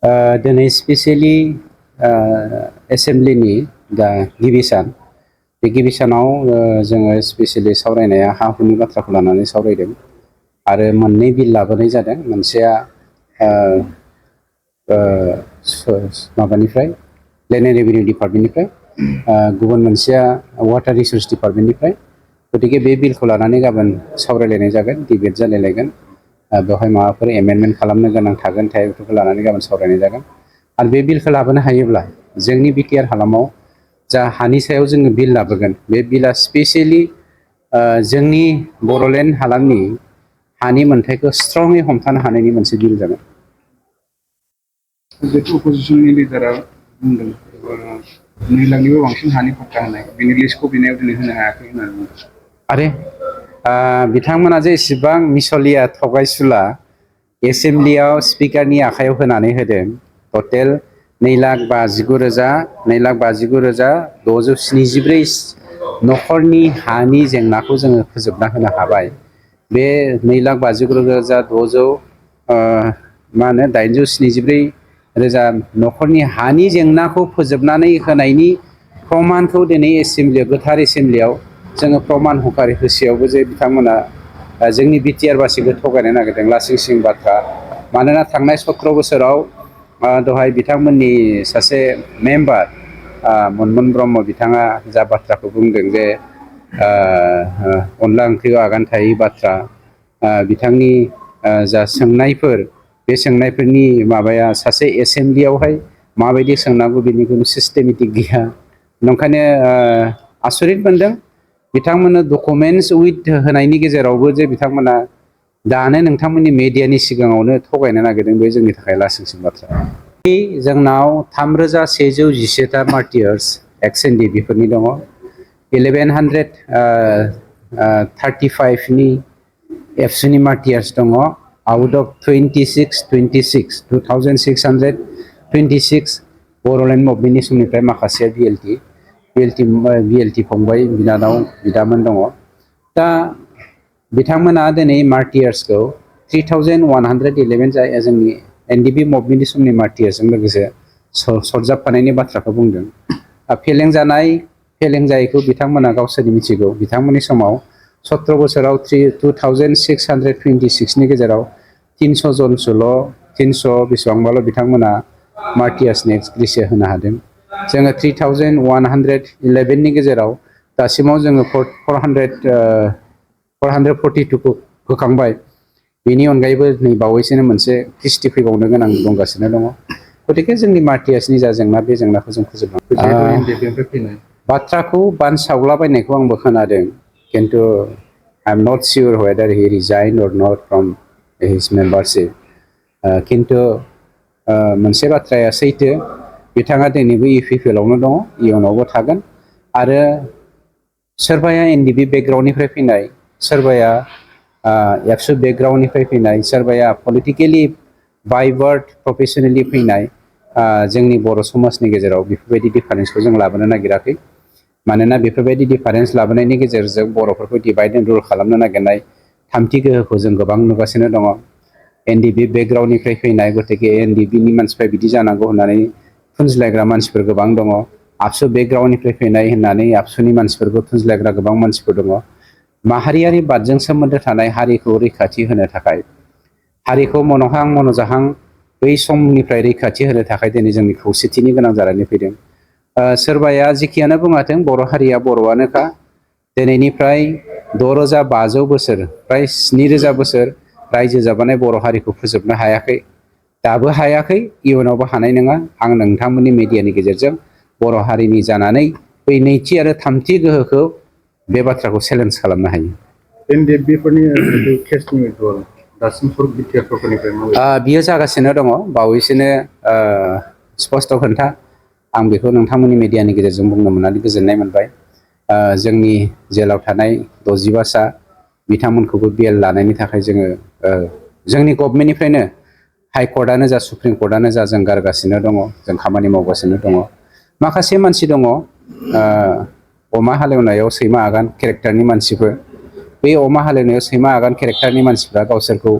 दिनै स्पेसियेलि एसेम्ब्लिनि दा गिबि सान बे गिबि सानाव जोङो स्पेसियेलि सावरायनाया हा हुनि बाथ्राखौ लानानै सावरायदों आरो मोननै बिल लाबोनाय जादों। मोनसेया माबानिफ्राय लेन्ड एन्ड रेभिनिउ डिपार्टमेन्टनिफ्राय, गुबुन मोनसेया वाटार रिसर्स डिपार्टमेन्टनिफ्राय। गतिके बे बिलखौ लानानै गाबोन सावरायलायनाय जागोन, डिबेट जालायलायगोन। बेवहाय माबाफोर एमेन्डमेन्ट खालामनो गोनां थागोन थाया बेफोरखौ लानानै गाबोन सावरायनाय जागोन। आरो बे बिलखौ लाबोनो हायोब्ला जोंनि बिटिआर हालामाव जा हानि सायाव जोङो बिल लाबोगोन, बे बिला स्पेसियेलि जोंनि बड'लेण्ड हालामनि हानि मोन्थायखौ स्ट्रङै हमथानो हानायनि मोनसे बिल जागोन। जिहेतु अपोजिसननि लिडारा बुंदों 2 लाखनिबो बांसिन हानि पट्टा होनाय, बेनि लिस्टखौ बिनायाव दिनै होनो हायाखै होननानै बुंदों। आरे बिथांमोना जे इसेबां मिसलिया थगायसुला एसेम्ब्लियाव स्पिकारनि आखायाव होनानै होदों, टटेल 2,52,674 न'खरनि हानि जेंनाखौ जोङो फोजोबना होनो हाबाय। बे 2,52,874 न'खरनि हानि जेंनाखौ फोजोबनानै होनायनि प्रमानखौ दिनै एसेम्ब्लियाव, गोथार एसेम्ब्लियाव जोङो प्रमान होसेयावबो जे बिथांमोना जोंनि बिटिआर बासिखौ थगायनो नागिरदों, लासिं सिं बाथ्रा। मानोना थांनाय 17 बोसोराव दहाय बिथांमोननि सासे मेम्बार मनमोन ब्रह्म बिथाङा जा बाथ्राखौ बुंदों जे अनला ओंख्रियाव आगान थायै बाथ्रा, बिथांनि जा सोंनायफोर, बे सोंनायफोरनि माबाया सासे एसेम्ब्लियावहाय माबायदि सोंनांगौ बेनि खुनु सिस्टेमेटिक गैया। नंखायनो आसरित मोनदों बिथांमोननो डकुमेन्टस उइथ होनायनि गेजेरावबो जे बिथांमोना दानो नोंथांमोननि मेडियानि सिगाङावनो थगायनो नागिरदों, बे जोंनि थाखाय लासिं सिं बाथ्रा। जोंनाव 3,111टा मार्टियार्स एक्स एन डि बेफोरनि दङ। 1135नि एबसुनि मार्टियार्स दङ। आउट अफ 2626 बड'लेण्ड मुभमेन्टनि समनिफ्राय माखासेया बिएलटि फंबाय, बिनानाव, बिदामोन दङ। दा बिथांमोना दिनै मार्टियार्सखौ 3,111 जोंनि एनडिपि मुभमेन्टनि समनि मार्टियार्सजों लोगोसे सरजाबफानायनि बाथ्राखौ बुंदों। फेलें जायैखौ बिथांमोना गावसोरनि मिथिगौ। बिथांमोननि समाव 17 बोसोराव 2,626नि गेजेराव 300 जनसोल', 300 बेसेबांबाल' बिथांमोना मार्टियार्सनि एक्सग्रेसिया होनो हादों। जोङो 3,111नि गेजेराव दासिमाव जोङो 442खौ होखांबाय। बेनि अनगायैबो नै बावैसोनो मोनसे क्रिस्टि फैबावनो गोनां दंगासिनो दङ। गतिके जोंनि मार्टियार्सनि जा जेंना, बे जेंनाखौ जों फोजोबनांगौ। बाथ्राखौ बानसावलाबायनायखौ आंबो खोनादों, खिन्थु I am not sure whether he resign or not from his membership. खिन्थु मोनसे बाथ्राया सैथो, बिथाङा दिनैबो इउपिपिएलआवनो दङ, इयुनावबो थागोन। आरो सोरबाया एनडिपि बेकग्राउन्डनिफ्राय फैनाय, सोरबाया एबसु बेकग्राउन्डनिफ्राय फैनाय, सोरबाया पलिटिकेलि बाय बार्थ प्रफेसनेलि फैनाय, जोंनि बर' समाजनि गेजेराव बेफोरबायदि डिफारेन्सखौ जों लाबोनो नागिराखै। मानोना बेफोरबायदि डिफारेन्स लाबोनायनि गेजेरजों बर'फोरखौ डिभाइड एन्ड रुल खालामनो नागिरनाय थामथि गोहोखौ जों गोबां नुगासिनो दङ। एनडिपि बेकग्राउन्डनिफ्राय फैनाय, गतिके एनडिपिनि मानसिफ्रा बिदि जानांगौ होननानै फुनज्लायग्रा मानसिफोर गोबां दङ। आबसु बेकग्राउन्डनिफ्राय फैनाय होननानै आबसुनि मानसिफोरखौ फुनज्लायग्रा गोबां मानसिफोर दङ। माहारियारि बादजों सोमोन्दो थानाय हारिखौ रैखाथि होनो थाखाय, हारिखौ मन'हां मन'जाहां बै समनिफ्राय रैखाथि होनो थाखाय दिनै जोंनि खौसेथिनि गोनां जानानै फैदों। सोरबाया जेखियानो बुङाथों, बर' हारिया बर'आनोखा। दिनैनिफ्राय 6,500 बोसोर, फ्राय 7,000 बोसोर रायजो जाबोनाय बर' हारिखौ फोजोबनो हायाखै, दाबो हायाखै, इयुनावबो हानाय नङा। आं नोंथांमोननि मिडियानि गेजेरजों बर' हारिनि जानानै बै नैथि आरो थामथि गोहोखौ बे बाथ्राखौ चेलेन्ज खालामनो हायो। एनडिएफबिफोरनि जिहेतु केसनि उइड्रल दासिम बिटिआर सरकारनिफ्राय बियो जागासिनो दङ। बावैसोनो स्पस्ट' खोन्था, आं बेखौ नोंथांमोननि मिडियानि गेजेरजों बुंनो मोननानै गोजोननाय मोनबाय। जोंनि जेलाव थानाय 62सा बिथांमोनखौबो बेल लानायनि थाखाय जोङो जोंनि गभर्नमेन्टनिफ्रायनो हाइकर्टआनो जा, सुप्रिम कर्टआनो जा, जों गारगासिनो दङ, जों खामानि मावगासिनो दङ। माखासे मानसि दङ, अमा हालेवनायाव सैमा आगान केरेक्टारनि मानसिफोर। बे अमा हालेवनायाव सैमा आगान केरेक्टारनि मानसिफ्रा गावसोरखौ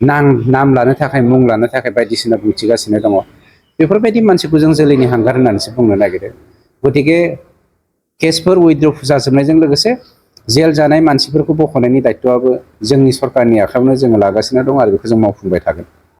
नाम लानो थाखाय, मुं लानो थाखाय बायदिसिना बुंथिगासिनो दङ। बेफोरबायदि मानसिखौ जों जोलैनि हांगार होननानैसो बुंनो नागिरो। गतिके केसफोर उइथड्र जाजोबनायजों लोगोसे जेल जानाय मानसिफोरखौ बख'नायनि दायथ'आबो जोंनि सरकारनि आखायावनो जोङो लागासिनो दं आरो बेखौ जों मावफुंबाय थागोन।